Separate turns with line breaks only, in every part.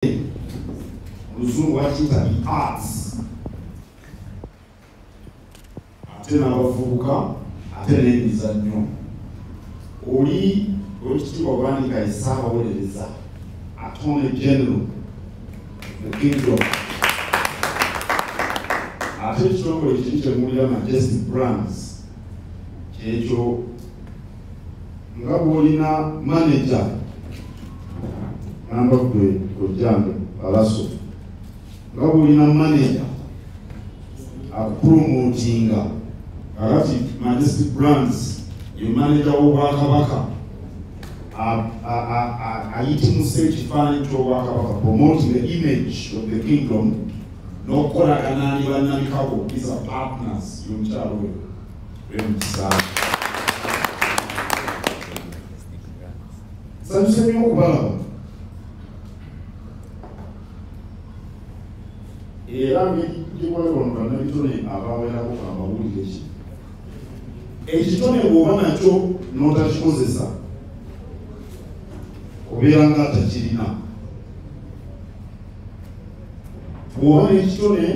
Luzungu bakiyita the arts, ate n'abavubuka ate n'emizannyo. Oli Oweekitiibwa Bwanika ye Ssaabawolereza, Attorney General the Kingdom. Ate ekitongole kiri kyemuwulira Majestic Brands, kyekyo nga bw'olina manager namba gwe kojjange Palaso, nga bw'olina manager akupromotinga, kakati Majestic Brands ye manager w'Obwakabaka, ayitimusa ekifaananyi ky'Obwakabaka, promoting the image of the kingdom, n'okukolagana ne bannamikago, these are partners. Y'omukyalo oyo Rem Kisaawe. Nsanyuse nnyo okubalaba, era ngeri gyewali wano bannabitone abawerako, kambabuulire ki: ekitone bw'oba nakyo n'otakikozesa, obeera nga atakirina. Bw'oba n'ekitone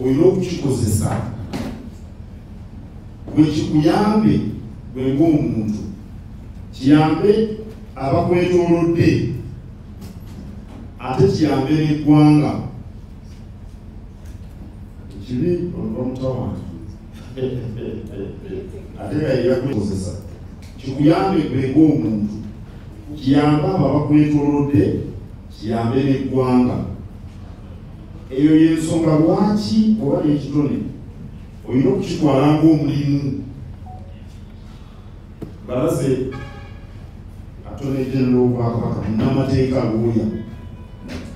olina okukikozesa bwe kikuyambe bwe ng'omuntu, kiyambe abakwetoolodde, ate kiyambe n'eggwanga. Ekibi oluva mutawange ate nga yeyakukozesa kikuyambe gwe ng'omuntu, kiyambe abo abakwetoolodde, kiyambe n'eggwanga. Eyo y'ensonga lwaki oba n'ekitone olina okukitwala ng'omulimu. Balaze Attorney General w'Obwakabaka, munnamateeka, lawyer,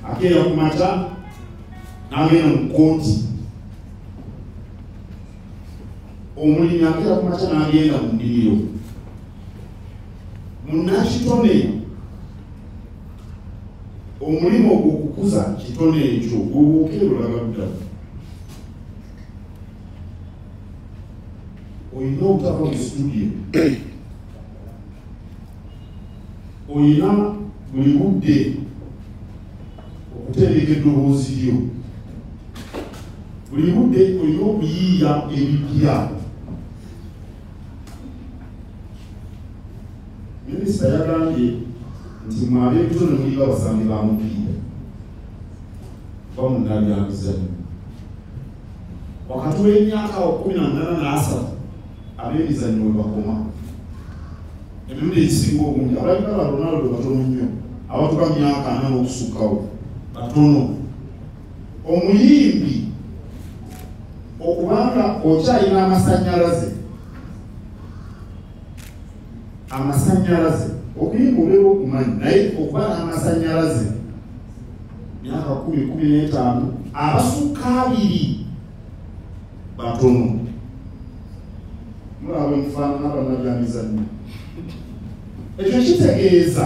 akeera ku makya n'agenda mu kkooti. Omulimi akeera ku makya n'agenda mu nnimiro. Munnakitone omulimu ogwo okukuza kitone ekyo, gwobuukeera olaga luddamu olina obutava mu studio, olina buli budde okutereka eddoboozi lyo, buli budde olina okuyiiya ebipya. Minisita yagambye nti mwe ab'ebitone muliba basambi ba mupiira oba munnabyamizannyo. Wakati w'emyaka 18 n'30 ab'emizannyo we bakoma emirundi egisinga obungi. Abalina ba Ronaldo batono nnyo, abatuka myaka 40 n'okusukkawo batono. Omuyimbi okubanga okyalina amasannyalaze, amasannyalaze, okuyimba obeera okumanyi, naye okuba n'amasannyalaze myaka 10, 15, abasukka 20 batono. Mulaba emufaanana bannabyamizannyo. Ekyo kitegeeza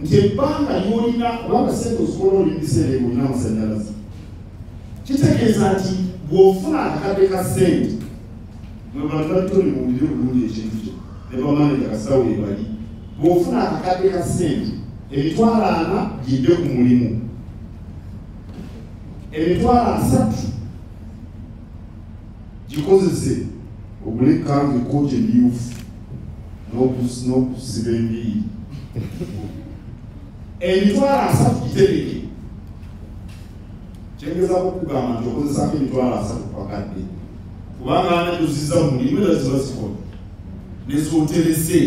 nti ebbanga lyolina, kubanga sente ozikola oli mubiseera ebyo olina amasannyalaze, kitegeeza nti bw'ofuna akakadde ka ssente, mwe bantu babitone muwulire bulungi ekintu kyo ne bamaneja kasawo ebali, bw'ofuna akakadde ka ssente, 40,000 gidde ku mulimu, 30,000 gikozese ogule ekkanzu, ekkooti emyufu n'okusiba enviiri, 30,000 gitereke. Kyengezaako okugamba nti okozesaako 30,000 ku kakadde, kubanga ana gyozizza mu mulimu era ziba zikola nezooterese.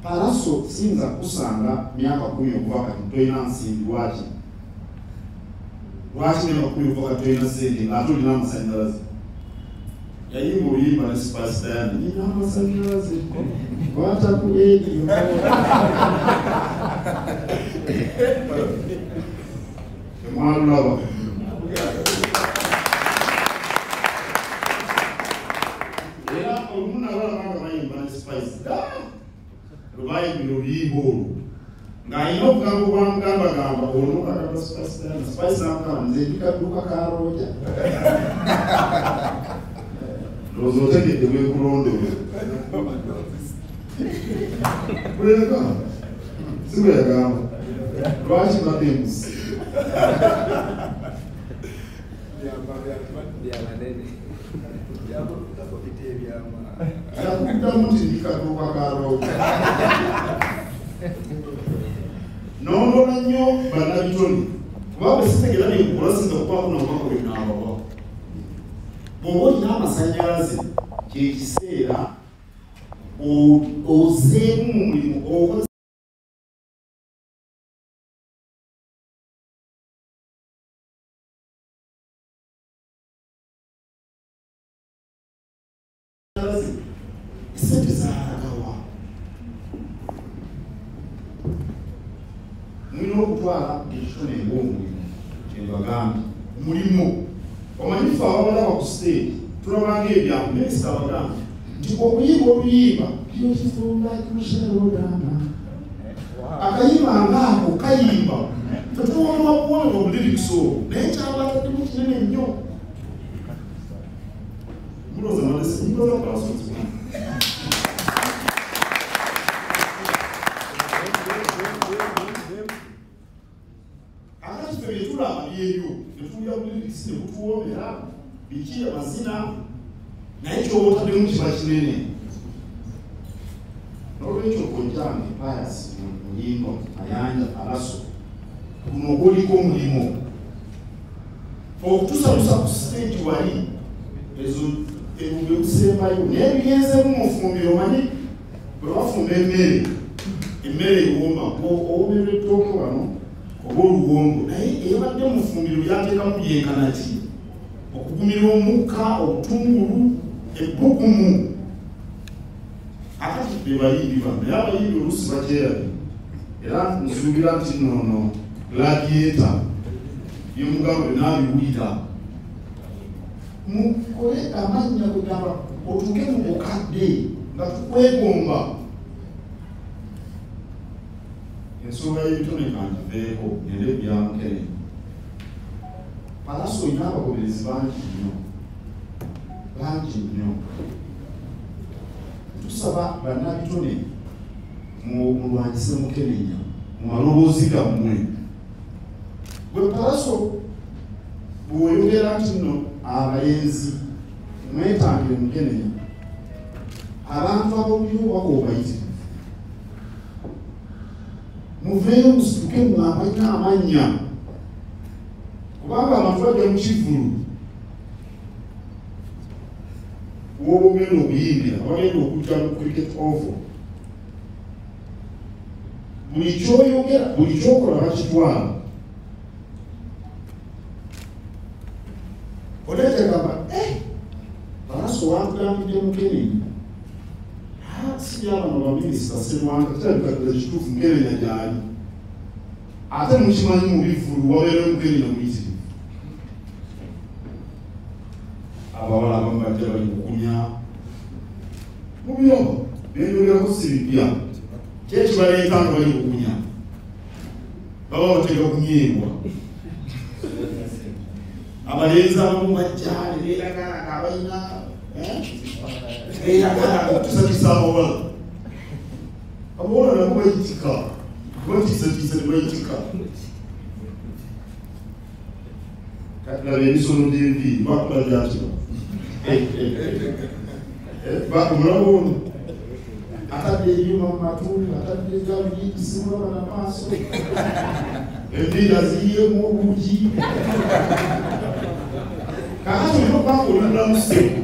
Palaso siyinza kusanga myaka 10 okuva kati tolina nsimbi. Lwaki? Lwaki myaka 10 okuva kati tolina sente ng'ate olina amasanyalaze? Yayimba oluyimba ne Spice Diana, nina amasanyalaze, kwata ku radio. Temwalulaba? Era olumu nabalaba nga bayimba ne Spice, lwebayimbira oluyimba olwo ng'alina obugambo bwamugambagamba ono agamba Spice Diana. Spice amugamba, nze ndi kadduka ka Roja. Ndowooza otegedde bwekulondola. Bulega Si bwe yagamba. Lwaki mbadde embuzi? Yakuddamu nti ndi kaduuka ka Roger. Nondola nnyo bannabitone kuba bwe sitegeera bye nkola siyinza kubaako na bubaka bwe nnaabawa. Bw'oba olina amasannyalaze kye kiseera ozeemu mu mulimu okozesa sente zaalagawa. Mulina okutwala ekitone ng'omulimu kyembagambye mulimu. Omanyi ffe ababalaba ku stage tulabanga ebyangu, minisita abagambye nti okuyimba oluyimba beautiful like Michelle Obama, akayimba ngaako kayimba tetuwomerwa buwomerwa mu lyrics olwo, naye kyabataddemu kinene nnyo. Mulowooza mulowooza Pallaso. Akati ffe bye tulaba byebyo ne tuwulira mu lyrics ne kutuwoomera biki amazina, naye ky'oba otaddemu kiba kinene. N'olwekyo kojjange Pius Muyingo Mayanja Pallaso, guno guliko omulimu okutusanyusa ku stage wali ezo ebumbe busembayo, naye bigenzeemu mu nfumbiro. Omanyi bwe bafumba emmere, emmere ewooma, owoomerwa ettooke wano oba oluwombo, naye eyabadde mu ffumbiro byateekamu byenkana ki? Okugumira omukka, obutungulu, ebbugumu. Akati be bayimbi bano, naye abayimbi oluusi bakyerabye. Era nsuubira nti nnono Gladiator byemugamba byonna abiwulira. Mukole amannya kugamba otuuke mu bukadde nga tukwegomba. Ensonga y'ebitone kangiveeko ngende bya Mukenenya. Pallaso olina abagoberezi bangi nnyo, bangi nnyo. Tusaba bannabitone mulwanyise Mukenenya mu maloboozi gammwe. Bwe Pallaso bw'oyogera nti nno abalenzi mwetangire Mukenenya, abantu ab'obuliwo bakobayitirivu. Muveeyo musituke mwamanya amannya, kubanga abantu bajja mu kivvulu woba ogenda okuyimbira, abagenda okujja mu Cricket Oval. Buli ky'oyogera, buli ky'okola bakitwala. Oleetegamba Pallaso wantugambidde Mukenenya, si byabano baminisita Sserwanga, kirabika ddala kituufu Mukenenya gy'ali. Ate mukimanyi mu bivvulu wabeerayo Mukenenya muyitirivu. Abawala abamu bajja bali bukunya mubiraba byenjogerako si bipya. Ki ekibaleeta nga bali bukunya? Baba batega kunyeebwa. Abalenzi abamu bajja ne beeragala abalina beeragala okutusanyusa abawala. Abawala nabo bayitika, batiisatiisa ne bayitika. Kati laba emisono gy'enviiri bakola gyakino. Omulaba ono atadde ebyuma mu matu, atadde galubindi, simulaba na maaso, enviiri aziyiyeemu obuugi. Kakati olina okuba nga oli mulamu ssebo.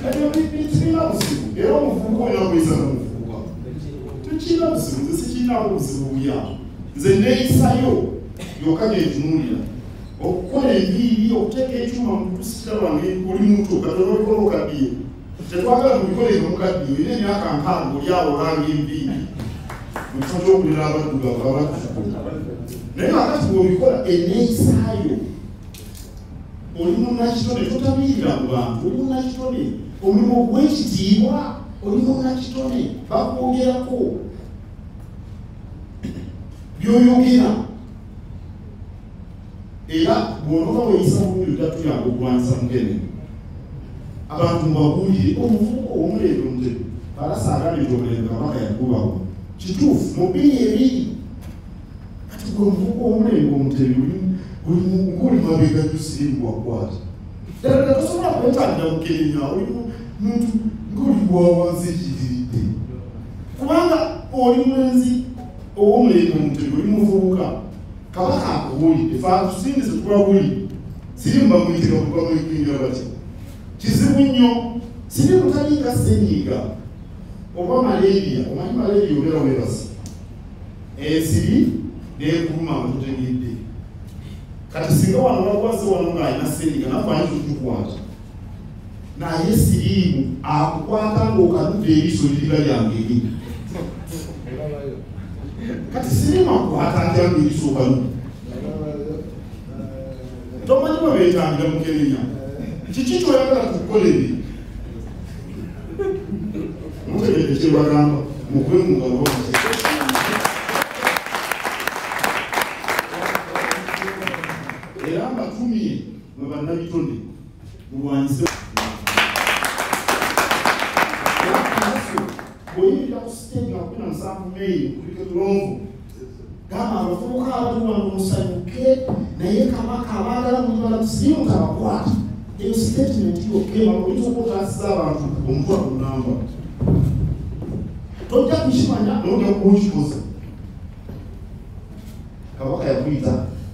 Ebyo tekirina buzibu, era omuvubuka olina kweyisa nga muvubuka. Tekirina buzibu, nze sikirinaako buzibu bulya. Nze neeyisayo yokka gye ntunuulira. Okukola enviiri, okuteeka ekyuma mu kutu sikiraba nga oli muto, kati olw'obikola okaddiye. Tetwagala mubikole nga mukaddiye, olina emyaka 60 oli awo olanga enviiri mu kifo ky'okulera abaddugavu abazzukulu. Naye kakati bw'obikola enneeyisaayo, oli munnakitone, totabiirira mu bantu, oli munnakitone, omulimu ogw'ekitiibwa, oli munnakitone, bakwogerako by'oyogera. Era bw'onooba weeyisa bulungi ojja kutuyamba okulwanyisa Mukenenya. Abantu mubabuulire omuvubuka omuleeta omutego. Pallaso agambye nti omulembe Kabaka yagubawo. Kituufu mu 2020 kati gwe omuvubuka omulengo omutebi ng'oli mabega nnyo siriimu wakwata. Ddala tosobola kwetangira Mukenenya, oli muntu ng'oli wa wansi ekiyitiridde. Kubanga oli mulenzi ow'omulembe omutebi, oli muvubuka. Kabaka akubuulidde, fe atusindise tubabuulidde. Siriimu bamuyitira bamuyingira batya? Kizibu nnyo. Siriimu talinga ssenyiga oba malaria. Omanyi malaria obeera weebase, ensiri n'ekuluma nga totegedde. Kati singa wano waliwo wano ng'alina ssenyiga naffe ayinza okutukwata, naye siriimu akukwata ng'okanudde eriiso liriba lya ngeri. Kati siriimu akukwata atya ng'eriiso okanudde? Tomanyi bwe beetangira Mukenenya. Kiki ky'oyagala tukukolere? Mutegedde kye bagamba, mukube mu ngalo. Era mbatumye mwe bannabitone mulwanyise. Bw'oyimirira ku siteegi nga 17 May ku Lumonvu, gamba abavubuka abali wano musanyuke, naye Kabaka abaagala muli siriimu tabakwata. Eyo statement yokka emala oyinza okuba otaasizza abantu omutwalo mulamba. Tojja kukimanya naye ojja kuba okikoze. Kabaka yakuyita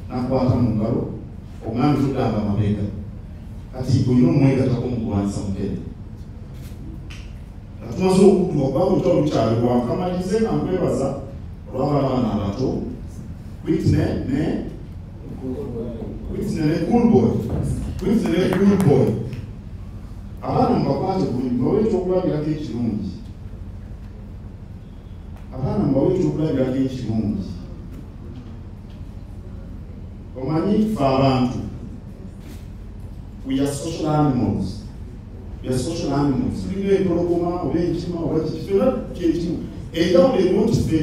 n'akwata mu ngalo, omwami toddanga mabega. Kati olina omwegattako mu kulwanyisa Mukenenya. Nga tumaze okudduka kubanga olutalo lukyali lwangu. Kamalirize nga nkwebaza olw'abaana bano abato, Whitney ne Coolboy. Whitney ne Coolboy. Abaana mubakwate bulungi, mubawe ekyokulabirako ekirungi. Abaana mubawe ekyokulabirako ekirungi. Omanyi ffe abantu, we are social animals. We are social animals. Tulinga empologoma oba enkima oba kiki, ffenna kyekimu. Enjawulo eriwo nti ffe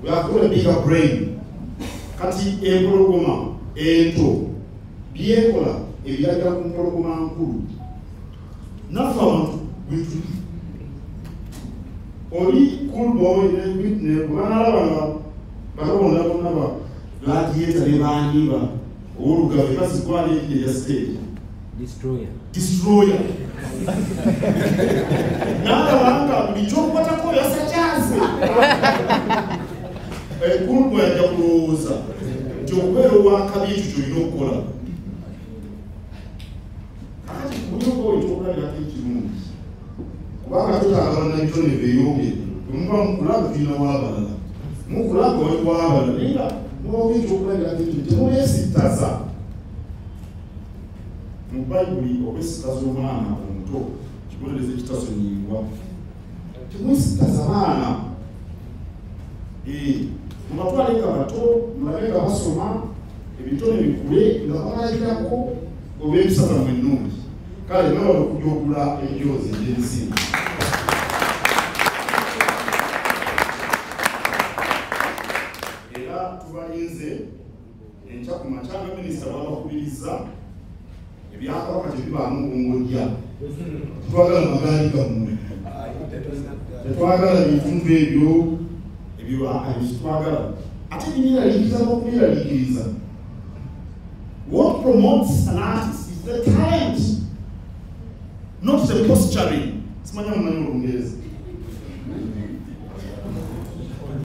we have got a bigger brain. Kati empologoma ento byekola ebiragira ku mpologoma nkulu. Naffe abantu bwe tuli. Oli Coolboy ne Whitney bwe banaalaba nga balonda bonna ba Gladiator ne baaniba ow'olugave bazigwala erinnya erya stage.
Destroyer.
Destroyer. N'alaba nga buli ky'okukwatako yasakyaze. Coolboy ajja kulowooza nti okubeera ow'akabi ekyo ky'olina okukola. Kakati buli oba ekyokulabirako ekirungi, kubanga twetaaga bannabitone beeyongere. Bwe muba mukula nga tulinawo abalala, mukula nga waliwo abalala, naye nga mubawo ekyokulabirako ekirungi, temubeesittaza. Mu Bayibuli okwesittaza omwana omuto kibonerezo ekitasonyiyibwa. Temwesittaza baana. Mubatwale nga bato, mulabe nga basoma, ebitone bikule nga babalagirako olw'empisa zammwe ennungi. Kale mwewale okujogula emijoozi egy'ensimbi. Era tubalinze enkya ku makya nga minisita bw'abakubiriza ebyakabaka tebibaamu bungojja. Tetwagala magaali gammwe, tetwagala bintu ebyo ebyo tetwagala. Ate binyeraliikiriza n'okubyeraliikiriza. What promotes an artist is the talent, not the posturing. Simanyi mumanyi Olungereza.